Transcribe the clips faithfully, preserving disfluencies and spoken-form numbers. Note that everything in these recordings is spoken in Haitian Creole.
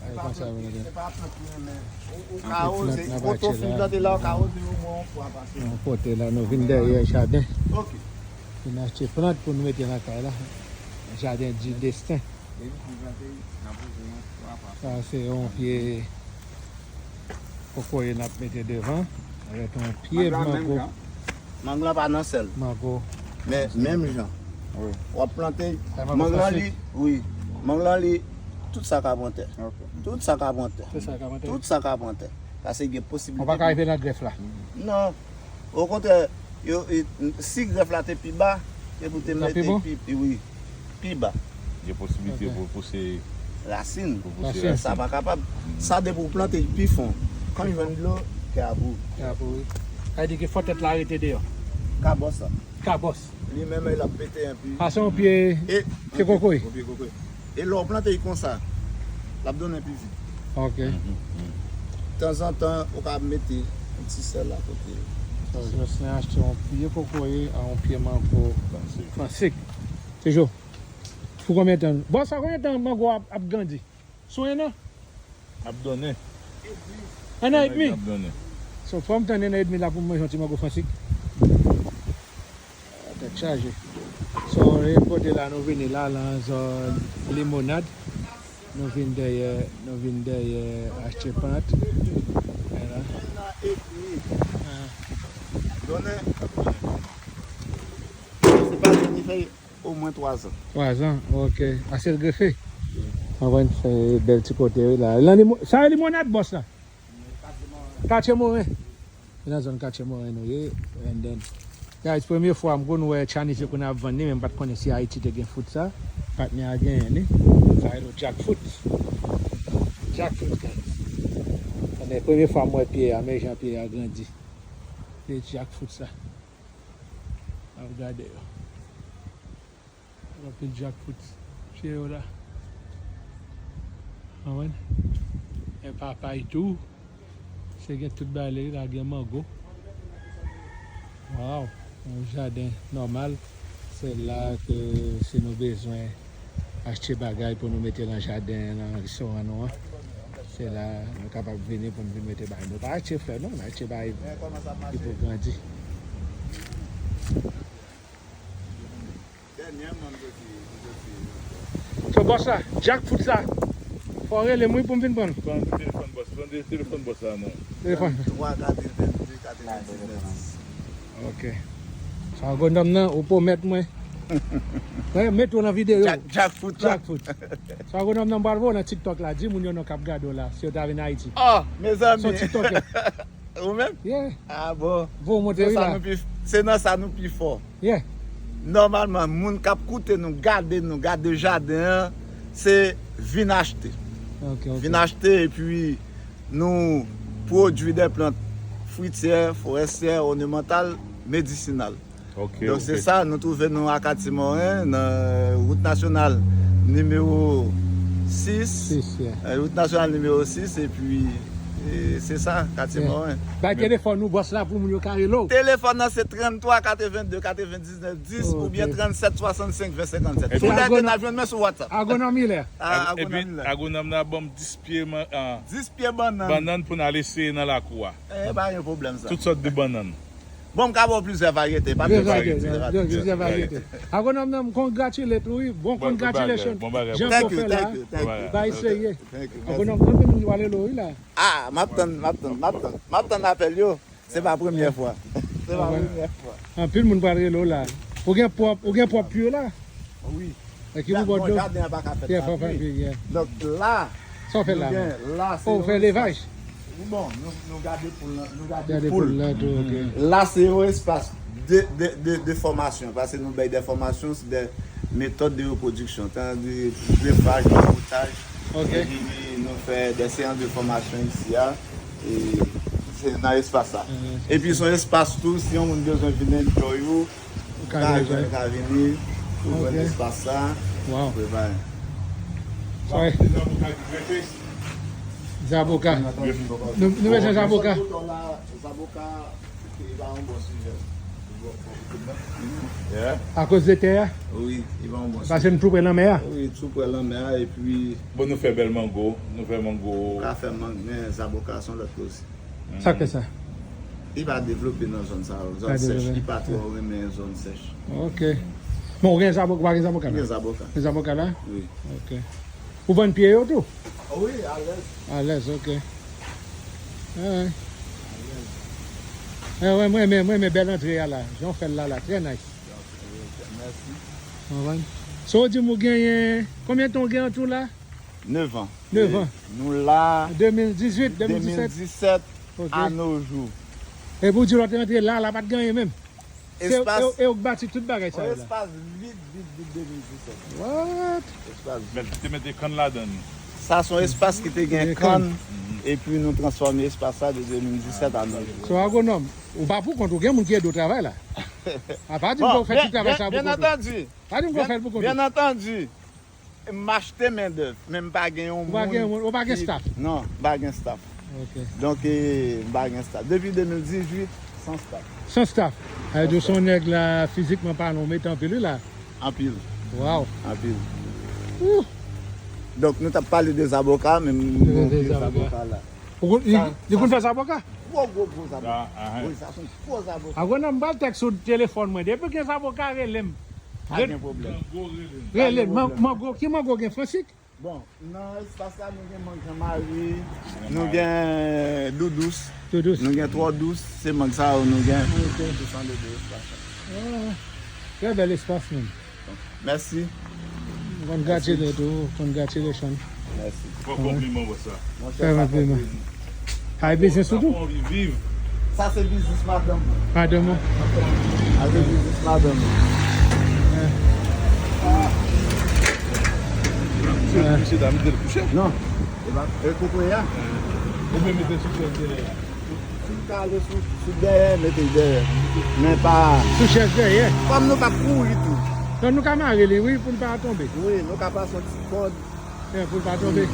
Ay, konsa yo rele. Se pa plant mwen, men ou, ou ka woze. Gwo tofi plante la, ou ka woze omwen yon fwa pa semèn. Nou pote la, nou vin dèyè jaden. Ok. Vin achte plant pou nou mete nan kay la. Jaden di desten. Sa se yon pye kokoye n ap mete devan. Avèk yon pye mango. Mang lan pa nan sèl. Mango. Men menm jan. Wi. W ap plante. Sa mango mang lan franse? Li, wi. Mang lan li, tout sa ka pran tè. Ok. Tout sa ka pran tè. Tout sa ka pran tè. Tout sa ka pran tè. Paske gen posibilite. Ou pa ka rive nan grèf la. Non. Okontrè, yo, e, si grèf la te pi ba, yo pou te mete pi, pi, wi, pi ba. Gen posibilite pou pouse rasin. Pou pouse rasin. Sa pa kapab. Sa depi w plante l pi fon. Kan l jwenn dlo, kè a pou. Kè a pou, wi. Sa vle di ke fò tèt la rete deyò. Kabòs la. Kabòs. Li menm, l ap pete anpi. A, se yon pye, e, pye kokoye. Yon pye kokoye. E lè w plante l konsa, l ap donnen pi vit. Ok. Tanzantan, ou ka mete yon ti sèl akote. Sa se achte yon pye kokoye a yon pye mango franse. Franse. Se jo. Pou konbyen tan? Bon, sa konbyen tan mango ap, ap grandi? Sou en an? Ap donnen. En an edmi? Ap donnen. So, fò m tann en an edmi la pou m manje yon ti mango franse. Tèt chaje. So, e kote la nou vini la, nan zòn Limonad. Nou vin dèyè, nou vin dèyè achte plant. Vwala. Donnen. Se pa vin fè omwen twa zan. Twa zan, ok. Ase l grefe. Anvan n fè bèl ti kote wi la. Lan limo-, sa e Limonad bòs la? Katye Moren. Se nan zòn Katye Moren nou ye. And then, guys, premye fwa m konn wè Chinese yo konn ap vann li, men m pa t konnen si Ayiti te gen fout sa. Patnè a genyen li. Sa rele jackfruit. Jackfruit, guys. And then, premye fwa m wè pye a, men jan pye a grandi. Se jackfruit sa. N ap gade yo. Anpil jackfruit. Pye yo la. Konprann? Gen papay tou. Se gen tout bagay la, gen mango. Waw, yon jaden nòmal. Se la ke si nou bezwen achte bagay pou nou mete nan jaden, nan restoran nou an, se la nou kapab vini pou nou vin mete bagay. Nou pa achte flè non, nou achte bagay ki pou grandi. So, bòs la, jackfruit sa, fò w rele m wi pou m vin pran l. Pran telefòn bòs, pran telefòn bòs la non. Telefòn. Twa katrevenndi katrevendiznèf. Ok. So, agwonòm nan, ou pwomèt mwen. Mwen, mete w nan videyo. Jackfruit la. Jackfruit. So, agwonòm nan, m pral voye w nan TikTok la. Di moun yo non k ap gade w la, si yo ta vin Ayiti. Oh, mezanmi. Se yon TikTokè. Ou menm? Yeah. Ah bon. Bon, montre wi la. Se nan sa nou pi fò. Yeah. Nòmalman, moun k ap koute nou, gade nou, gade jaden an, se vin achte. Ok, ok. Vin achte, epi nou pwodui de plant fwityè, forèstyè, ònemantal, medisinal. Ok. Donk, se sa, nou twouve nou a Katye Moren, nan wout nasyonal nimewo sis. Sis, yeah. Eh, wout nasyonal nimewo sis, epi, eh, se sa, Katye Moren. Bay telefòn nou, bòs la, pou moun yo ka rele w. Telefòn nan se tranntwa katrevenndi katrevendiznèf dis oubyen trannsèt swasannsenk ven senkannsèt. Si w lè de n ap jwenn mwen sou WhatsApp. Agwonòm Miller. Ah, Agwonòm Miller. Agwonòm nan ban m dis pye man-, ah, dis pye bannann. Bannann pou n al eseye nan lakou a. Eh, pa gen pwoblèm sa. Tout sòt de bannann. Bon, m ka ba w plizyè varyete, pa de varyete. Plizyè varyete. Agwonòm nan, m congratulate ou wi. Bon, congratulations. Bon bagay, bon bagay. Jan pou fè la. Thank you, thank you, thank you. Bay serye. Thank you, merci. Agwonòm, anpil moun pral rele w wi la. Ah, m ap tann, m ap tann, m ap tann. M ap tann apèl yo. Se pa premyè fwa. Se pa premyè fwa. Anpil moun pral rele w la. Ou gen pwòp, ou gen pwòp pye la? Wi. Epi ou bò dlo. Jaden an pa ka fèt san pye. Donk la, sa w fè la? Ou fè levaj? Bon, nou, nou gade poul lan, nou gade poul. Gade poul la tou, ok. La, se yon espas de, de, de, de fòmasyon, paske nou bay de fòmasyon sou de metòd de repwodiksyon, tankou grefaj, papotaj. Ok. Epi nou fè de seyans de fòmasyon isi a, e se nan espas sa. Epi se yon espas tou, si yon moun bezwen vin enjoy ou, ou ka vini, ou ka vini, ou jwenn espas sa, ou prepare. Zaboka. Nou, nou bezwen zaboka. Zaboka, se pa yon bon sijè. Yeah. Akoz de tè a? Wi, li pa yon bon sijè. Paske nou tou pre lanmè a. Wi, tou pre lanmè a, epi bon, nou fè bèl mango, nou fè mango. Ou ka fè mang-, men zaboka se yon lòt koze. Sa k fè sa? Li pa devlope nan zòn sa yo, zòn sèch. Li pa twò renmen zòn sèch. Ok. Bon, ou gen zaboka, ou pa gen zaboka la? Gen zaboka. Gen zaboka la? Wi. Ok. Ou vann pye yo tou? Wi, alèz. Alèz, ok. Ah, ouais. Alèz. Ah, ouais, mwen renmen, mwen renmen bèl antre a la. Jan w fè l la, la, trè nice. Mèsi. Konprann? So, w di m ou genyen, konbyen tan w gen an tou la? Nèf an. Nèf an. E nou la de mil dizuit, de mil disèt. De mil disèt. Ok. A nos jours. Epi w di lòt rantre la, la pa t gen anyen menm. Se, espas, e, e ou k bati tout bagay sa yo la. Espas vid, vid, vid de mil disèt. What? Espas vid. Mèt, te mete kann ladan l. Sa se yon espas ki te gen kann, epi nou transfòme espas sa de de mil disèt a nos jours. So, agwonòm, ou pa pou kont ou, gen moun ki ede w travay la. A pa di m ke w fè tout travay sa pou kont ou. Byen antandi. Pa di m ke w fè l pou kont ou. Byen antandi. M achte mendèv, men m pa gen yon moun. Ou pa gen moun, ou pa gen staff? Non, m pa gen staff. Ok. Donk, e, m pa gen staff. Depi de mil dizuit, san staff. San staff? Sa vle di w se yon nèg la, fizikman palan, ou mete anpil, wi, la. Anpil. Wow. Anpil. Ouh. Donk, nou t ap pale de zaboka, men m gen yon pye zaboka la. Ou konn, li, li konn fè zaboka? Gwo, gwo, gwo zaboka. Wi, sa se yon gwo zaboka. Agwonòm, m pral tèks ou telefòn mwen. Depi gen zaboka, rele m. Pa gen pwoblèm. Rele m. Mango, ki mango gen, Fransik? Bon, nan espas la, nou gen mang Janmari, nou gen doudous, nou gen twò dous, se mang sa yo nou gen. Ok. Desann de espas la. Ah, trè bèl espas menm. Mèsi. Congratulate ou, congratulations. Mèsi. Fò konpliman wè sa. Monchè, sa fè plezi. Ay biznis ou tou? Sa se biznis madanm mwen. Madanm ou? Sa se biznis madanm mwen. Mesye dam, de l kouche? Non. E pa, e kokoye a? Ou vle mete sou chèz dèyè? Si m ka ale sou, sou dèyè, mete l dèyè. Men pa. Sou chèz dèyè? Kòm nou k ap kouri tou. Non, nou ka mare li, wi, pou l pa tonbe. Wi, nou ka pase yon ti kòd. Pou l pa tonbe.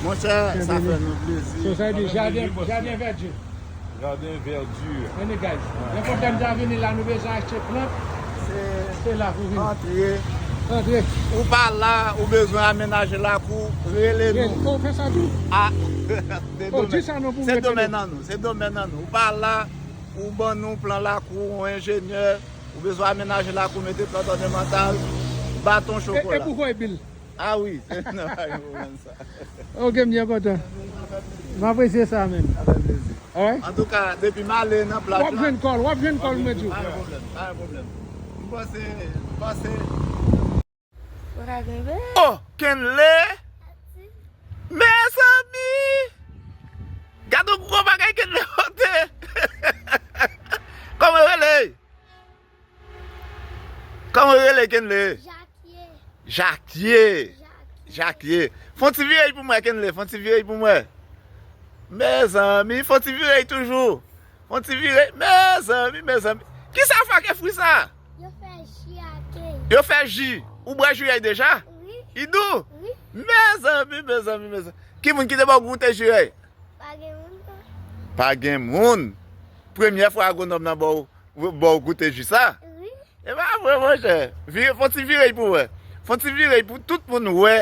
Monchè, sa fè nou plezi. So, sa vle di jaden, jaden vèdi. Jaden vèdi. Anyway, guys, nenpòt lè m ta vini la, nou bezwen achte plant. Se la pou vini. Antre. Antre. Ou pa la, ou bezwen amenaje lakou, rele nou. Ou fè sa tou? A, se domèn an nou, se domèn an nou. Ou pa la, ou ban nou plan lakou, ou enjenyè, ou bezwen amenaje lakou, mete plant ònèmantal, baton chokola. E pou voye bil. Ah wi, se nan pa gen pwoblèm sa. Ok, m byen kontan. M apresye sa, menm. Sa fè plezi. Antouka, depi m ale nan plaj la. W ap jwenn kòl, w ap jwenn kòl, mwen di w. Pa gen pwoblèm, pa gen pwoblèm. M panse, m panse. Oh, Kenley! Mezanmi! Gade yon gwo bagay Kenley pote! Kòman w rele? Kòman w rele, Kenley? Jakye. Jakye. Jakye. Fè yon ti virey pou mwen, Kenley. Fè yon ti virey pou mwen. Mezanmi, fè yon ti virey toujou. Fè yon ti virey. Mezanmi, mezanmi. Kisa w fè ak fwi sa? Yo fè ji ak li. Yo fè ji. Ou bwè jirey deja? Wi. Li dou? Wi. Mezanmi, mezanmi, mezanmi. Ki moun ki te ba w goute jirey? Pa gen moun, non. Pa gen moun. Premyè fwa agwonòm nan ba w, ba w goute ji sa? Wi. E pa vre, monchè. Vire, fè yon ti virey pou wè. Fè yon ti virey pou tout moun wè.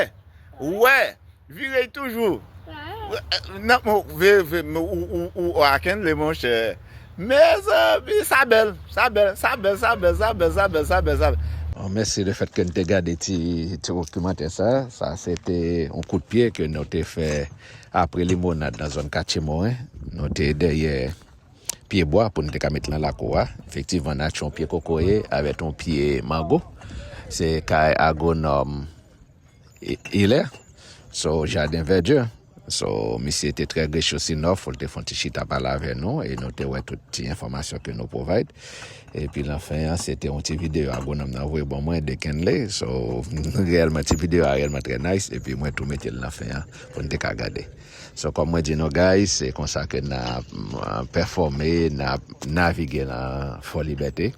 Wè. Virey toujou. Wè, eh, nan, mo, vire, vire, mo, ou, ou, ou, ou, a Kenley, monchè. Mezanmi, sa bèl, sa bèl, sa bèl, sa bèl, sa bèl, sa bèl, sa bèl, sa bèl. Bon, mèsi lefètke n te gade ti, ti dokimantè sa. Sa se te yon kout pye ke nou te fè apre Limonad nan zòn Katye Moren. Nou te dèyè pye bwa pou n te ka met nan lakou a. Efektivman, n achte yon pye kokoye avèk yon pye mango. Se kay agwonòm Hilaire. So, Jaden Vèdi. So, misye te trè grechos inòf, li te fè yon ti chita pale avè nou, e nou te wè tout ti enfòmasyon ke nou provide. Epi, lan fen an, se te yon ti videyo agwonòm nan voye ban mwen de Kenley. So, reyèlman, ti videyo a reyèlman trè nice, epi mwen tou mete l lan fen an pou n te ka gade. So, kòm mwen di nou, guys, se konsa ke n ap, mm, pèfòme, n ap navige nan Fò Libète,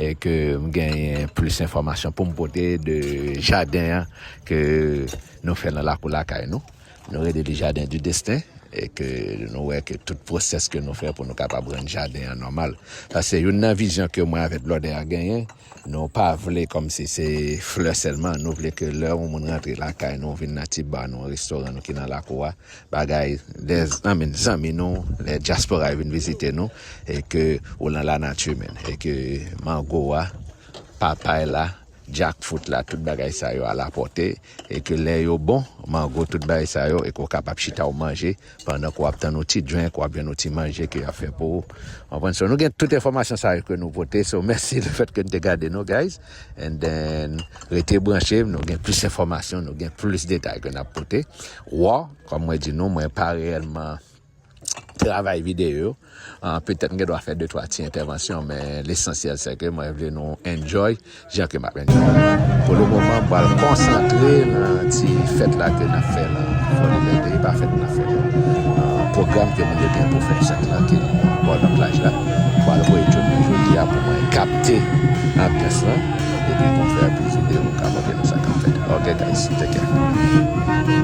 e ke m genyen plis enfòmasyon pou m pote de jaden an ke nou fè nan lakou lakay nou. Nou rele li Jardin du Destin. e ke nou wè ke tout pwosès ke nou fè pou nou kapab rann jaden an nòmal. Sa se youn nan vizyon ke mwen avèk Blòdè a genyen. Nou pa vle kòmsi se flè sèlman, nou vle ke lè yon moun rantre lakay nou, vin nan ti ba nou, restoran nou ki nan lakou a, bagay, lè zanmi, zanmi nou, lè dyaspora yo vin vizite nou, e ke ou nan lanati menm, e ke mango a, papay la, jackfruit la, tout bagay sa yo alapòte, e ke lè yo bon, mango, tout bagay sa yo, e ke w kapab chita w manje, pandan ke w ap tann yon ti drink, w ap jwenn yon ti manje ke y ap fè pou ou. Konprann? So, nou gen tout enfòmasyon sa yo ke nou pote. So, mèsi le fèt ke nou te gade nou, guys. And then, rete branche, nou gen plis enfòmasyon, nou gen plis detay ke n ap pote. Raw, kòm mwen di nou, mwen pa reyèlman travay videyo. Ah, petèt m gen dwa fè de twa ti entèvansyon, men lesansyèl se ke mwen vle nou enjoy jan ke m ap enjoy. Pou le moman, m pral konsantre nan ti fèt la ke n ap fè nan Fòlivète. E pa fèt n ap fè non. Ah, pwogram ke moun yo gen pou fè fèt la ki bò nan plaj la. M pral voye tchoul mwen jodi a pou mwen kapte anbyans lan. Epi pou m fè plis videyo pou m ka montre nou sa k ap fèt. Ok, guys, take care.